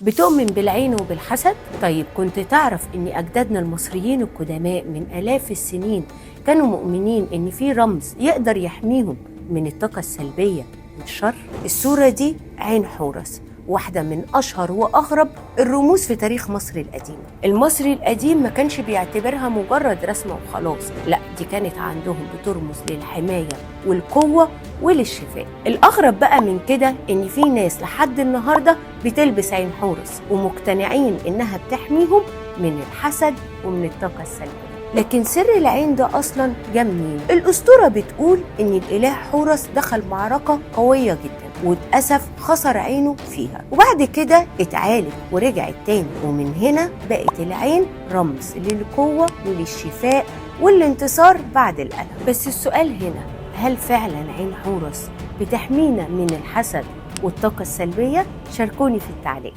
بتؤمن بالعين وبالحسد؟ طيب كنت تعرف ان اجدادنا المصريين القدماء من الاف السنين كانوا مؤمنين ان في رمز يقدر يحميهم من الطاقة السلبية والشر؟ الصورة دي عين حورس، واحدة من أشهر وأغرب الرموز في تاريخ مصر القديمة. المصري القديم ما كانش بيعتبرها مجرد رسمة وخلاص، لا دي كانت عندهم بترمز للحماية والقوة وللشفاء. الأغرب بقى من كده إن في ناس لحد النهاردة بتلبس عين حورس ومقتنعين إنها بتحميهم من الحسد ومن الطاقة السلبية. لكن سر العين ده أصلا جه منين؟ الأسطورة بتقول إن الإله حورس دخل معركة قوية جدا وللأسف خسر عينه فيها، وبعد كده اتعالج ورجع تاني، ومن هنا بقت العين رمز للقوة وللشفاء والانتصار بعد الألم. بس السؤال هنا، هل فعلا عين حورس بتحمينا من الحسد والطاقة السلبية؟ شاركوني في التعليق.